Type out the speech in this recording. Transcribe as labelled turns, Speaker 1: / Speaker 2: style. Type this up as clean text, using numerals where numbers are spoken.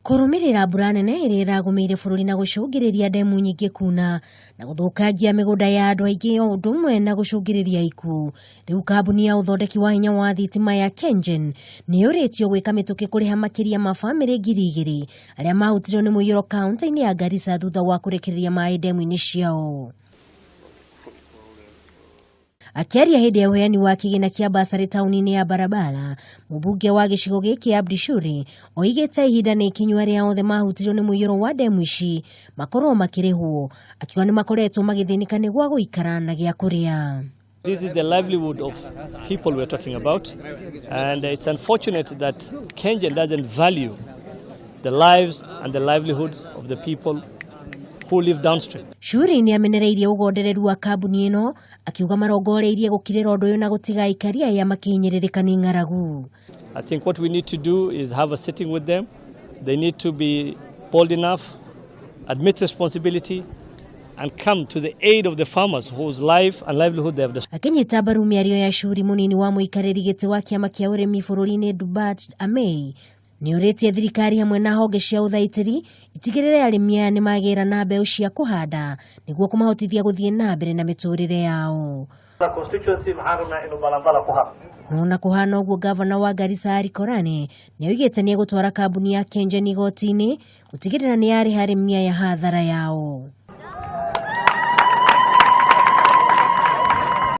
Speaker 1: Kũrũmĩrĩra mbura nene ĩrĩa ĩragũmĩire bũrũri na gũcũngĩrĩria ndemu nyingĩ kuna na gũthũkangia mĩgũnda ya andũ aingĩ o ũndũ ũmwe na gũcũngĩrĩria ikuũ. Rĩu kambuni ya ũthondeki wa hinya wa thitima ya KenGen nĩ yũrĩtio gwĩka mĩtũkĩ kũrĩha makĩria ma bamĩrĩ 2000 arĩa mahutirio nĩ mũiyũro kaunti-inĩ ya Garissa thutha wa kũrekereria maĩ ndemu-inĩ ciao. Akĩaria hĩndĩ ya ũheani wa kĩgĩna kĩa basarĩ taũni-inĩ ya Barabara, mũmbunge wa gĩcigo gĩkĩ Abdi Shure oigĩte ihinda nĩ ikinyu arĩa othe mahutirio nĩ mũiyũro wa ndemu ici makorwo makĩrĩhwo, akiuga nĩ makoretwo magĩthĩnĩka nĩ gwa gũikara na gĩa kũrĩa.
Speaker 2: This is the livelihood of people we're talking about, and it's unfortunate that KenGen doesn't value the lives and the livelihoods of the people who live downstream.
Speaker 1: Shuri nĩ amenereirie ũgondereru wa kambuni ĩno akiuga marongoreirie gũkirĩra ũndũ ũyũ na gũtiga aikari aya makĩhinyĩrĩrĩka nĩ ng'aragu.
Speaker 2: I think what we need to do is have a sitting with them. They need to be bold enough, admit responsibility, and come to the aid of the farmers whose life and livelihood they have destroyed.
Speaker 1: Akĩnyita mbaru mĩario ya Shuri, mũnini wa mũikarĩri gĩtĩ wa kĩama kĩa ũrĩmi bũrũri-inĩ Dubat Amei nĩ ũrĩtie thirikari hamwe na honge cia ũthaitĩri itigĩrĩre arĩmi aya nĩ magĩra na mbeũ cia kũhanda nĩguo kũmahotithia gũthiĩ na mbere na mĩtũrĩre yao. No na kũhana ũguo, gavana wa Garissa Ali Korane nĩ oigĩte nĩ egũtwara kambuni ya KenGen igoti-inĩ gũtigĩrĩra nĩ yarĩha arĩmi aya hathara yao.